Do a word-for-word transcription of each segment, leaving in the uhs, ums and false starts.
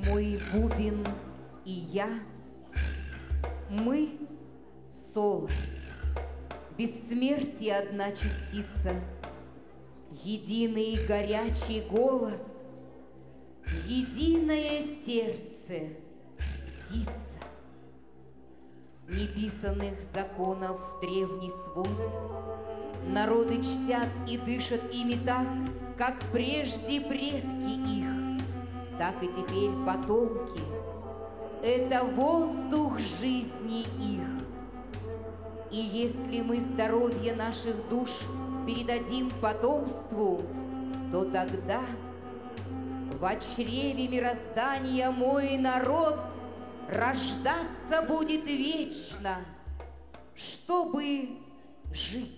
Мой бубен и я, мы соло, бессмертия одна частица, единый горячий голос, единое сердце, птица. Неписанных законов древний свод. Народы чтят и дышат ими так, как прежде предки их, так и теперь потомки. Это воздух жизни их. И если мы здоровье наших душ передадим потомству, то тогда в чреве мироздания мой народ рождаться будет вечно, чтобы жить.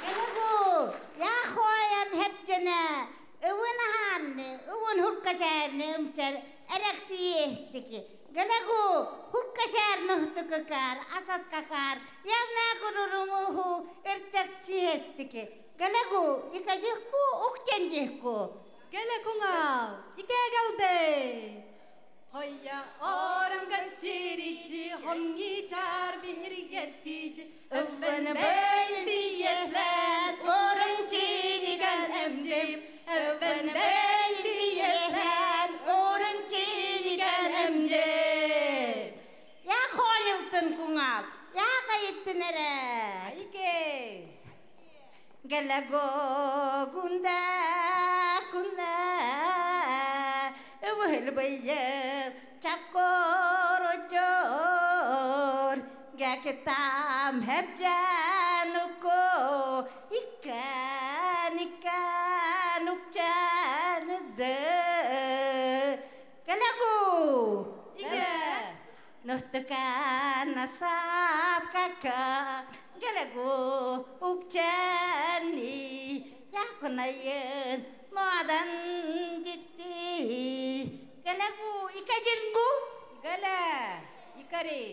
Гелэгүү, яахоян хебжэнэ, ыбын аһаанны, ыбын һуркашаарны эмчээр эрэгсии эстиги. Гелэгүү, һуркашаар нуһтукакаар, асаткакаар, явнаа гүрүрүм уһу эртэгсии эстиги. Гелэгүү, икажихку, укчанжихку. Гелэ, Кунгал, икэ гэлдэ. Хойя ором гасчирижи, хонгичаар бихиргэтижи, эвэн бэйэн сиеслэн, уран чинигэн эмжим, эвэн бэйэн сиеслэн, уран чинигэн эмжим. Яахойлтын, Кунгал, яахойлтын эрэ. Айкэ. Гелэгүү, гүндэ, гүндэ, үбһэл бэе чаккууржуур, гэкитам хебжэн үгөө, икэн, икэн үгчэнэдэ. Гелэгүү. Игэ. Нуһтукаан асаткакаан, Гелэгүү, укчаани, яахунайын модон житти. Гелэгүү, икажин гү? Гелэ, икари.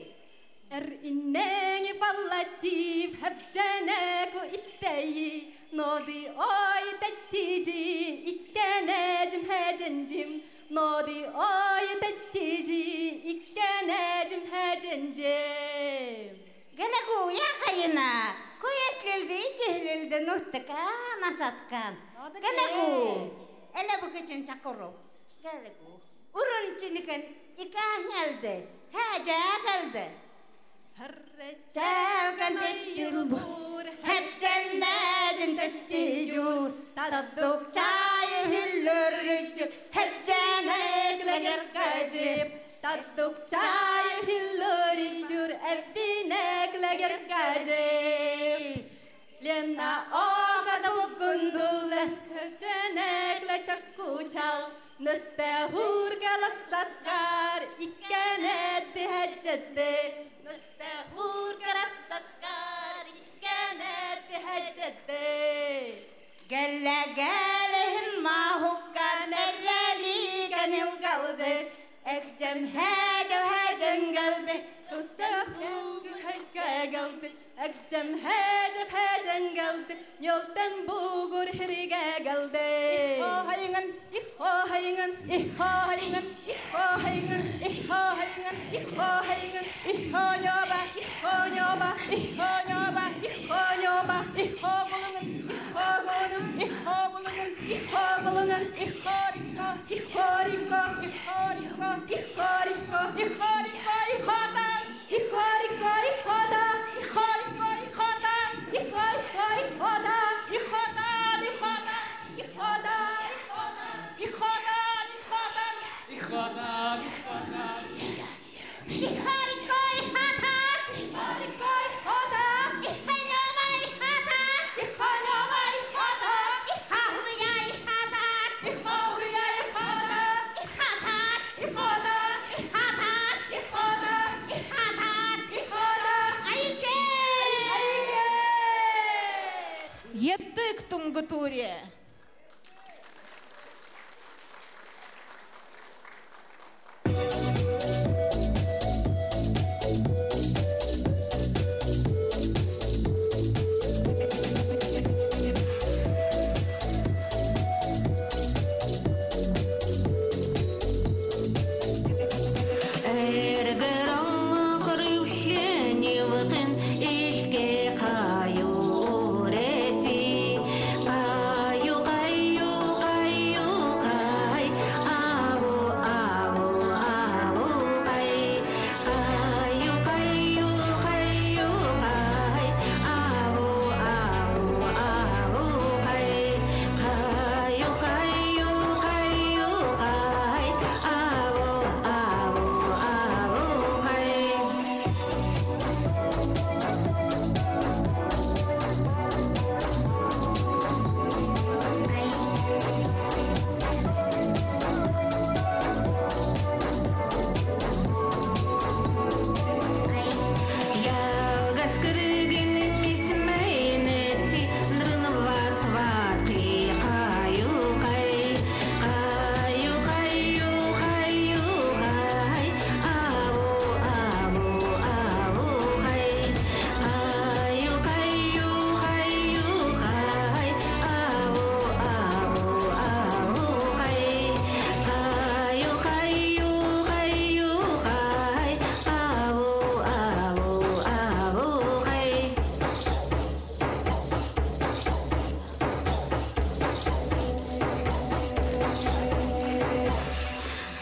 Эр иннеэн ипаллатип, хебжэнэку иттэйи, ноды ой тэттижи, иккэнэжим хэжэнжим, ноды ой тэттижи, иккэнэжим хэжэнжим. Гелэгүү, яахайна, куятлилди, ичилилди нуһтукаан асаткаан. Ноды Гелэгүү, кээ. Элэ бүхы чин чакуру. Гелэгүү. Уран чинигэн икэ һаалды, хэжэ гэлдэ. Һэррэчэлгэн тэттилбүүр, хэбжэнэжэн тэттижүүр, таддуг чааю хүллөржүр, хэбжэнэглэ гергэжэб, таддуг чааю хүллөржүр, эббинэглэ гергэжэб. Лена ога дулгундуулэн, хэбжэнэглэ чаккуучал, нэстэ һургал асаткаар, иккэнэдэ хэжэдэ. Нэстэ һургал асаткаар, иккэнэдэ хэжэдэ. Гэлэ, гэлэ һэн мааһуккан, эрэлигэн илгалдэ. Эгжэм хэжэб, хэжэн гэлдэ. Тустэ хүүгэд хэжэ гэлдэ. Эгжэм хэжэб, хэжэн гэлдэ. Нёлтон бүгүүр һэргэ гэлдэ. Ихо һайнган. Ихо һайнган. Ихо һайнган. Ихо һайнган. Ихо һайнган. Ихо һайнган. Ихо нёба. Ихо нёба. Ихо нёба. Ихо нёба. Ихо гүлэнгэн. Ихо гүлэнгэн. Ихо гүлэнгэн. Ихо гүлэнгэн. Ихо ринко. Ихо ринко. Ихо ринко. Ихо ринко. Ихо ринко. Ихо таа. Ихо ринко. Ихо таа. Ихо ринко. Ихо таа. Ихо таа. Ихо таа. Ихо таа. Етэг тунгатур. Эрберон хурюшни выкын ишке каюр эти. Каю, каю, каю, кай. Ау, ау, ау, кай. Каю, каю, каю, кай. Ау, ау, ау, кай. Каю, каю, каю, кай. Ау, ау, ау, кай. Ялгас кырыгын мисмейнэти нрын васватхи каюхай. Каю, каю, каюхай. Ау, ау, аухай. Каю, каю, каюхай. Ау, ау, аухай. Каю, каю, каюхай. Ау, ау, аухай.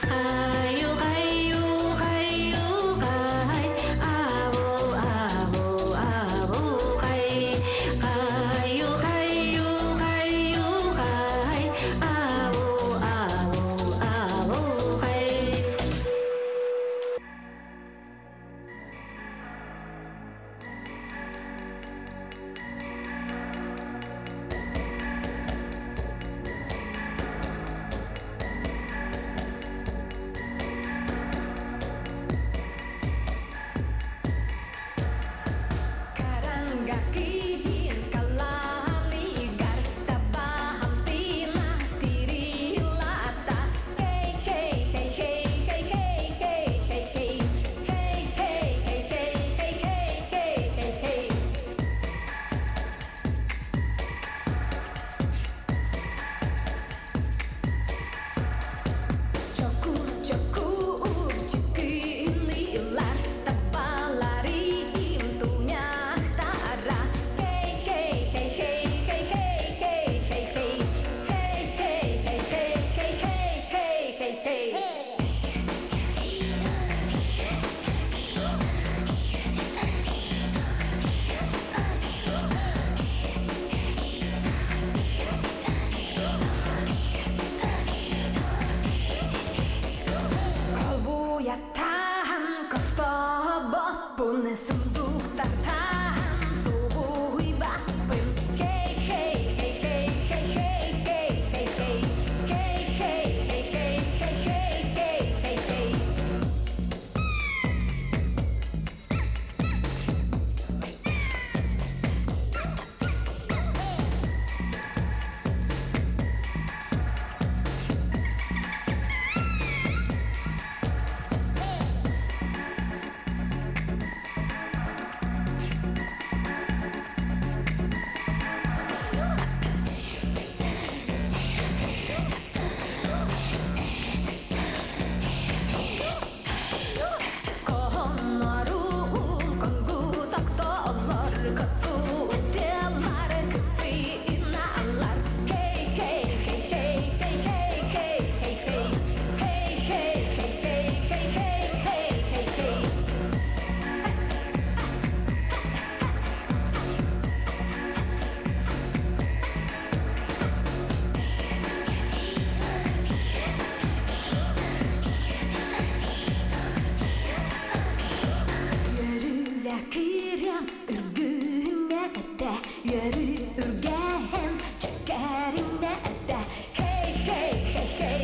Каю, каю, каюхай. Ау, ау, аухай. Каю, каю, каюхай. Ау, ау, аухай. Колбуятаһан костобо, пүнэ сындугтартаһан субуйбаппын. Хей, хей, хей. Юрюлэ кирем үргэнэ эдэ, юрю үргэһэн чекеринэ эдэ. Хей, хей, хей.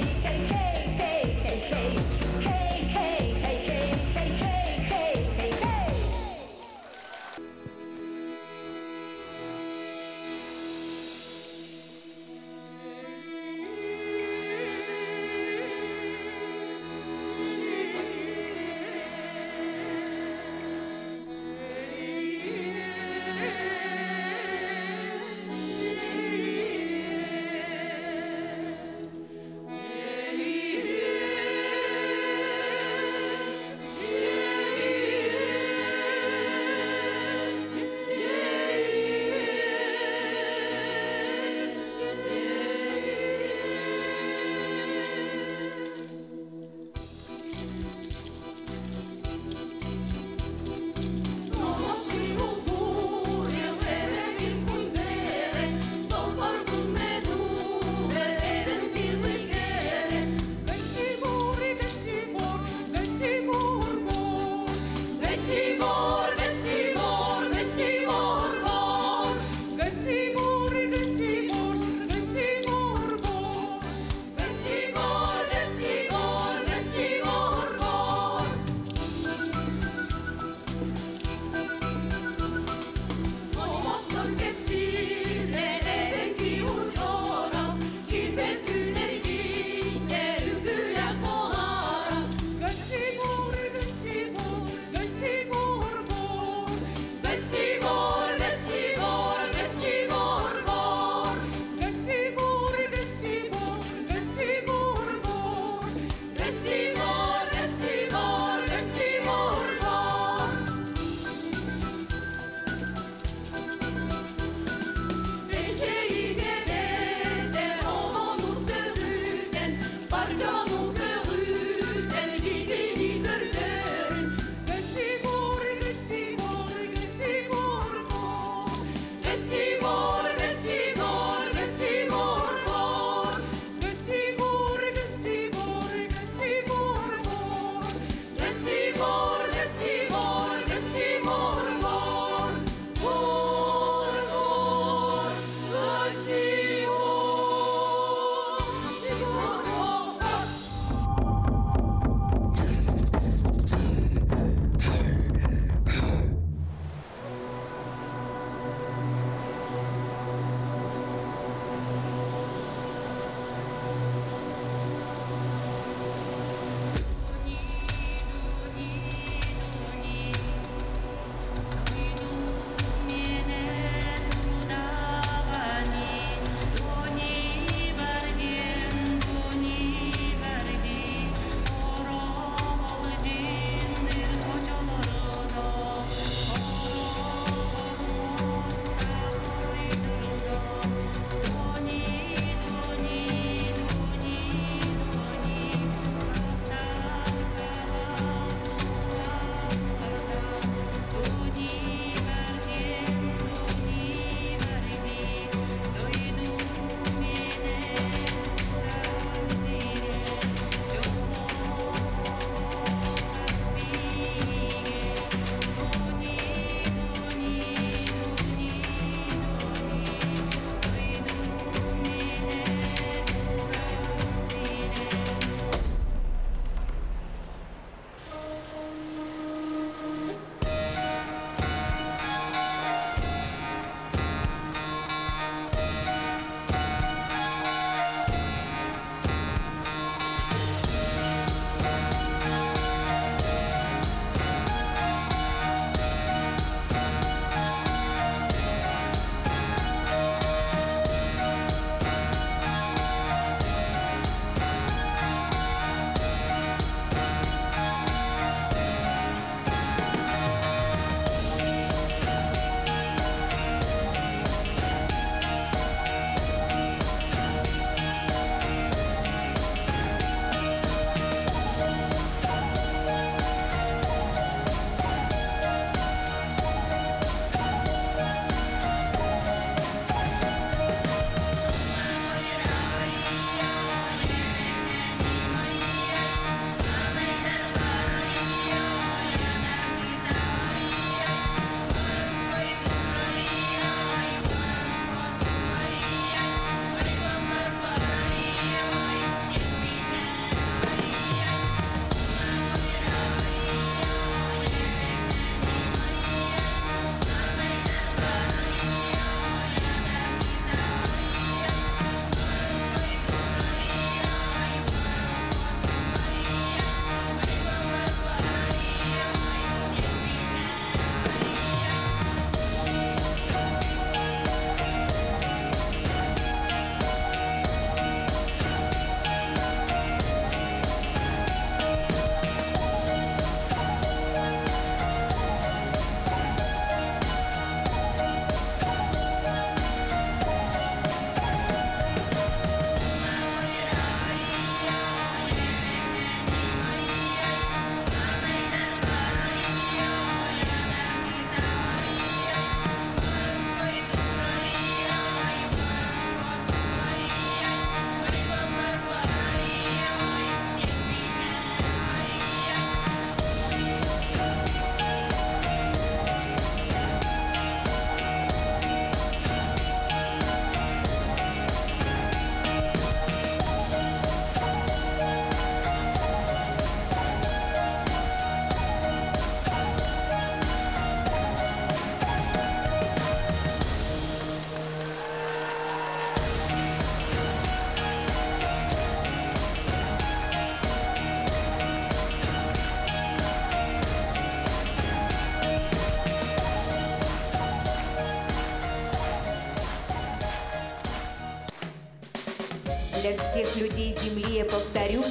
Для всех людей земли я повторю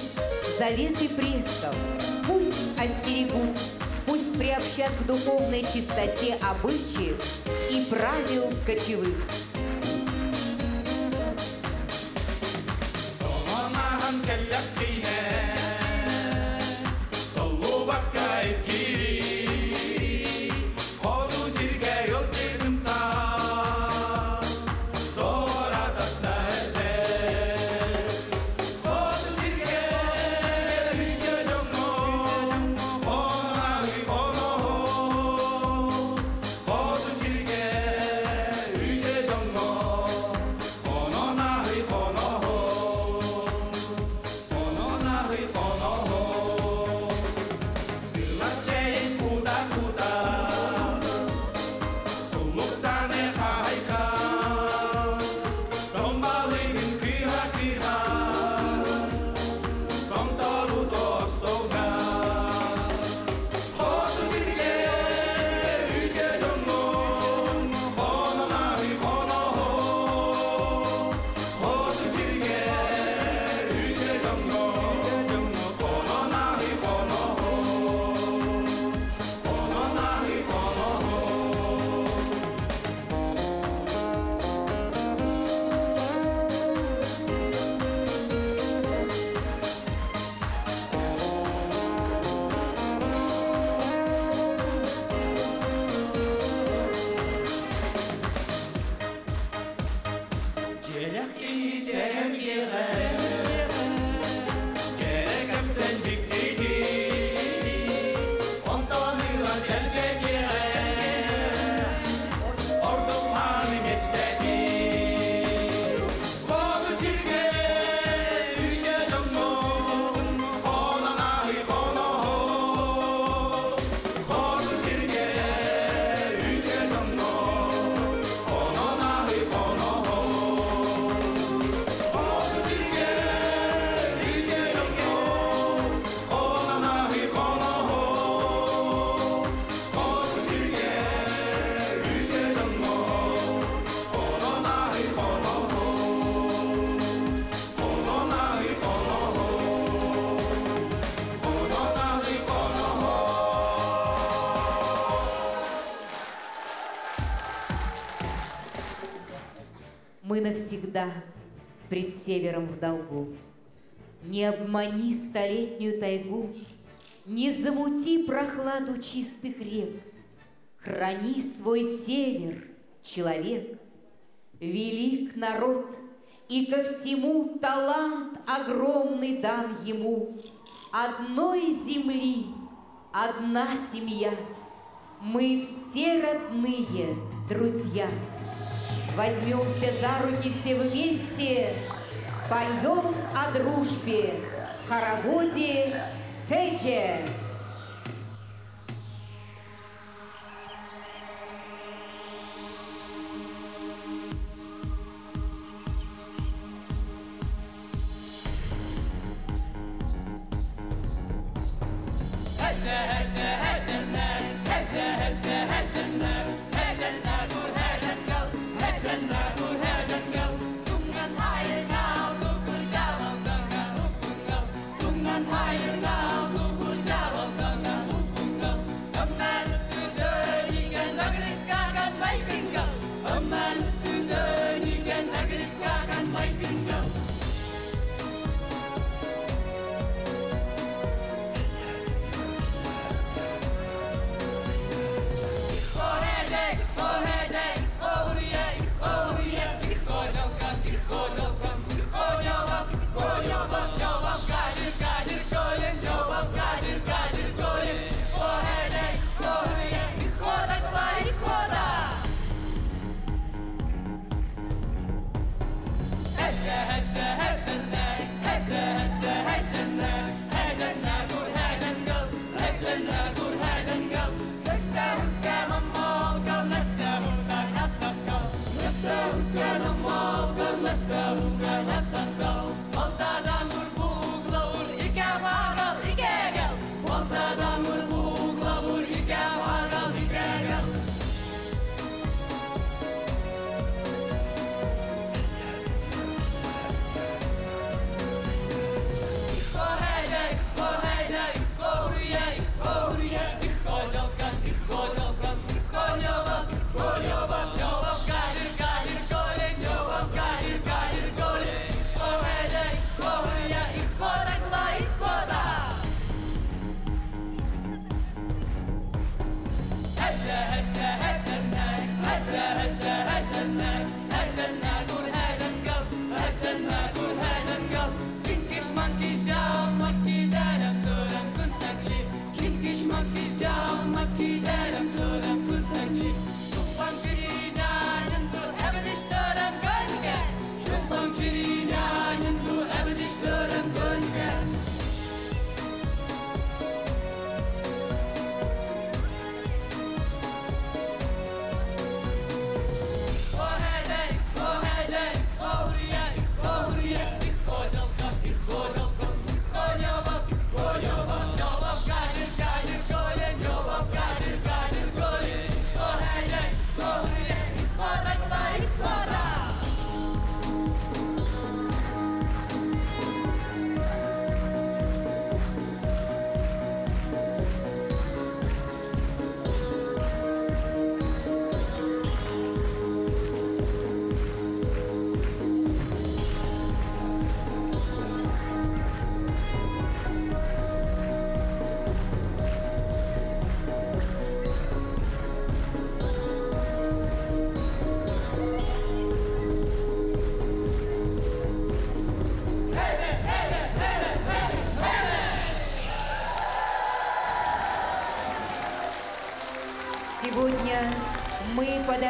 заветы предков. Пусть остерегут, пусть приобщат к духовной чистоте обычаев и правил кочевых. Мы навсегда пред севером в долгу. Не обмани столетнюю тайгу, не замути прохладу чистых рек. Храни свой север, человек. Велик народ, и ко всему талант огромный дан ему. Одной земли, одна семья. Мы все родные друзья. Возьмёмся за руки все вместе, споём о дружбе, хороводе Сэдьче.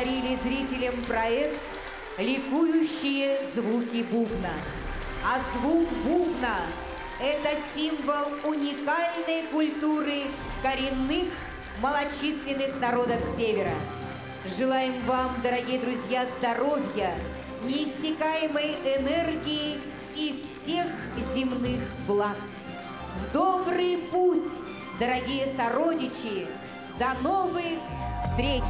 Дарили зрителям проект «Ликующие звуки бубна». А звук бубна — это символ уникальной культуры коренных малочисленных народов Севера. Желаем вам, дорогие друзья, здоровья, неиссякаемой энергии и всех земных благ. В добрый путь, дорогие сородичи! До новых встреч!